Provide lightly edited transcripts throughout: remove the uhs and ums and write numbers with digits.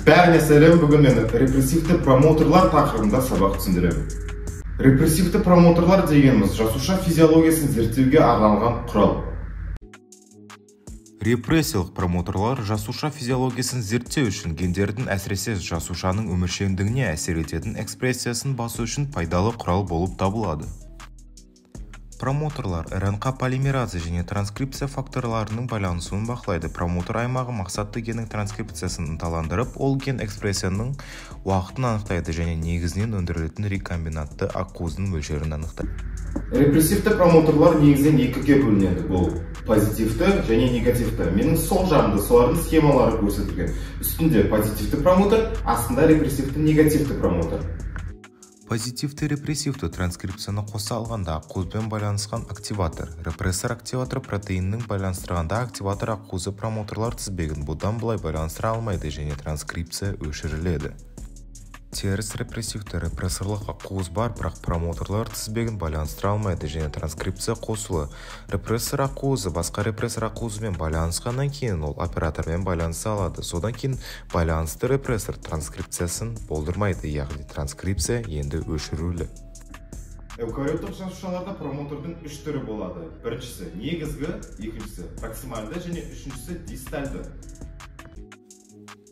Бәріне сәлем, бүгін мен репрессивті промоторлар тақырыбында сабақ түсіндіремін. Репрессивті промоторлар дегеніміз жасуша физиологиясын зерттеуге арналған құрал. Репрессиялық промоторлар жасуша физиологиясын зерттеу үшін гендердің, әсіресе жасушаның өміршеңдігіне әсер ететін экспрессиясын басу үшін пайдалы құрал болып табылады. Промоторлар РНҚ полимеразы және транскрипция факторларының байланысуын бақылайды. Промотор аймағы мақсатты геннің транскрипциясын ынталандырып, ол ген экспрессияның уақытын анықтайды және негізінен өндірілетін рекомбинантты ақуыздың мөлшерін анықтайды. Репрессивті промоторлар негізінен екіге бөлінеді. Бұл позитивті және негативті. Менің сол жағымда солардың схемалары көрсетілген. Үстінде позитивті промотор, астында репрессивті негативті промотор. Позитивті репрессивті транскрипцияны қоса алғанда ақуызбен байланысқан активатор, репрессор-активатор протеинінің байланыстырғанда активатор ақуызы промоторлар тізбегін бұдан былай байланыстыра алмайды және транскрипция өшіріледі. Теріс репрессивті репрессорлық ақуыз бар, бірақ промоторлар тізбегін байланыстыра алмайды және транскрипция қосулы. Репрессор ақуызы басқа репрессор ақуызымен байланысқаннан кейін ол оператормен байланыса алады. Содан кейін байланысты репрессор транскрипциясын болдырмайды, яғни транскрипция енді өшірулі. Эукариоттық жасушаларда промотордың үш түрі болады. Біріншісі негізгі, екіншісі проксимальды және үшіншісі дистальды.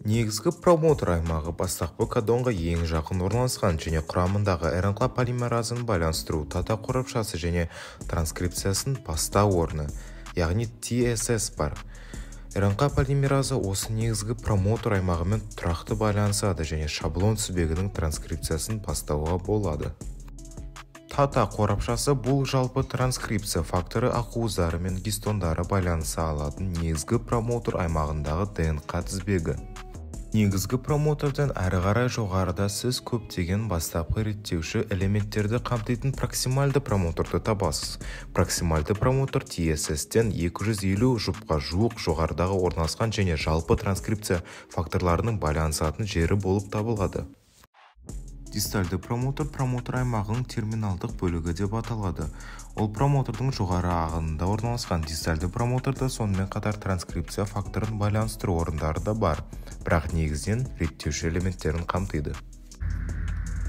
Негізгі промотор аймағы бастапқы кодонға ең жақын орналасқан және құрамындағы РНҚ полимеразын байланыстыру ТАТА қорапшасы және транскрипциясын бастау орны, яғни TSS бар. РНҚ полимеразы осы негізгі промотор аймағымен тұрақты байланысады және шаблон тізбегінің транскрипциясын бастауға болады. ТАТА қорапшасы бұл жалпы транскрипция факторы ақуыздары мен гистондары байланыса алатын негізгі промотор аймағындағы ДНК тізбегі. Негізгі промотордан әрі қарай жоғарыда сіз көптеген бастапқы реттеуші элементтерді қамтитын проксимальды промоторды табасыз. Проксимальды промотор TSS-тен 250 жұпқа жуық жоғарыдағы орналасқан және жалпы транскрипция факторларының байланысатын жері болып табылады. Дистальды промотор промотор аймағының терминалдық бөлігі деп аталады. Ол промотордың жоғары ағынында орналасқан. Дистальды промоторда сонымен қатар транскрипция факторын байланыстыру орындары да бар, бірақ негізінен реттеуші элементтерін қамтиды.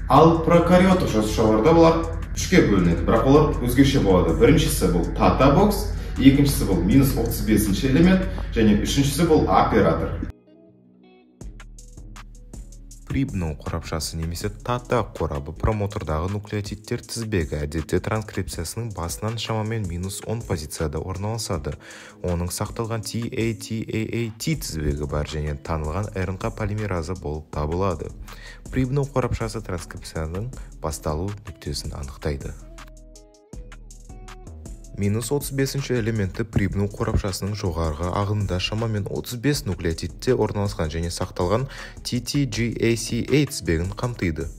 Ал прокариоттық жасушаларда олар үшке бөлінеді, бірақ олар өзгеше болады. Біріншісі бұл ТАТА бокс, екіншісі бұл минус 35 элемент және үшіншісі бұл оператор. Прибноу қорапшасы немесе ТАТА қорабы промотордағы нуклеотидтер тізбегі әдетте транскрипциясының басынан шамамен минус 10 позицияда орналасады. Оның сақталған TATAAT тізбегі бар және танылған РНҚ полимеразы болып табылады. Прибноу қорапшасы транскрипцияның басталу нүктесін анықтайды. Минус 35 элементі Прибноу қорапшасының жоғарғы ағынында шамамен 35 нуклеотидте орналасқан және сақталған TTGACA тізбегін қамтиды.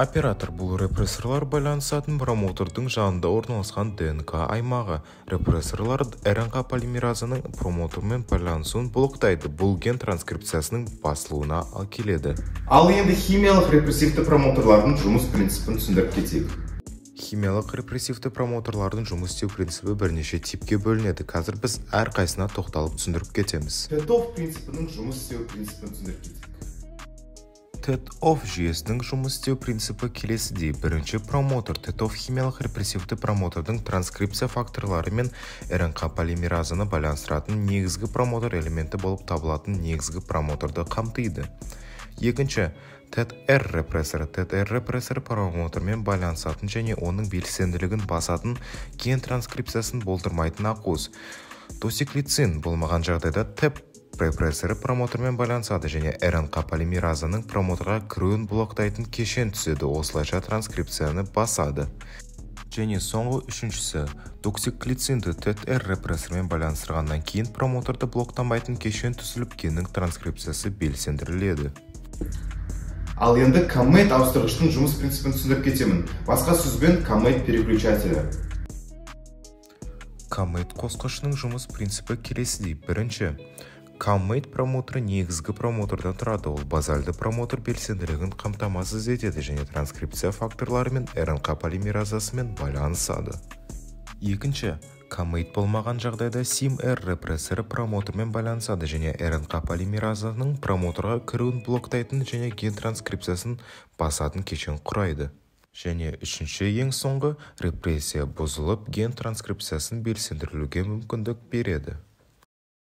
Оператор бұл репрессорлар байланысатын промотордың жанында орналасқан ДНК аймағы. Репрессорлар РНҚ полимеразының промотормен байланысуын блоктайды. Бұл ген транскрипциясының басылуына әкеледі. Ал енді химиялық репрессивті промоторлардың жұмыс принципін түсіндіріп кетейік. Химиялық репрессивті промоторлардың жұмыс істеу принципі бірнеше типке бөлінеді. Қазір біз әрқайсысына тоқталып түсіндіріп кетеміз. Tet-off принципінің жұмыс істеу принципін түсіндіріп кетейік. Tet-off жүйесінің жұмыс істеу принципі келесідей. Бірінші промотор Tet-off химиялық репрессивті промотордың транскрипция факторлары мен РНҚ полимеразыны байланыстыратын негізгі промотор элементі болып табылатын негізгі промоторды қамтиды. Екінші, TET-R репрессоры. TET-R репрессоры промотормен байланысатын және оның белсенділігін басатын ген транскрипциясын болдырмайтын ақуыз. Досиклицин болмаған жағдайда TEP репрессоры промотормен байланысады және РНҚ полимеразының промоторға кіруін блоктайтын кешен түзеді, осылайша транскрипцияны басады. Және соңғы үшіншісі, доксиклицинді TET-R репрессормен байланыстырғаннан кейін промоторды блоктамайтын кешен түзіліп, геннің транскрипциясы белсендіріледі. Ал енді коммет ауыстырғыштың жұмыс принципін түсіндіріп кетемін. Басқа сөзбен коммет переключателі. Коммет қосқышының жұмыс принципі келесідей. Бірінші, коммет промоторы негізгі промотордан тұрады. Ол базальды промотор белсенділігін қамтамасыз етеді және транскрипция факторлары мен РНҚ полимеразасымен байланысады. Екінші, К-мейт болмаған жағдайда SIM-R репрессоры промотормен байланысады және РНҚ полимеразының промоторға кіруін блоктайтын және ген транскрипциясын басатын кешен құрайды. Және үшінші, ең соңғы репрессия бұзылып, ген транскрипциясын белсендірілуге мүмкіндік береді.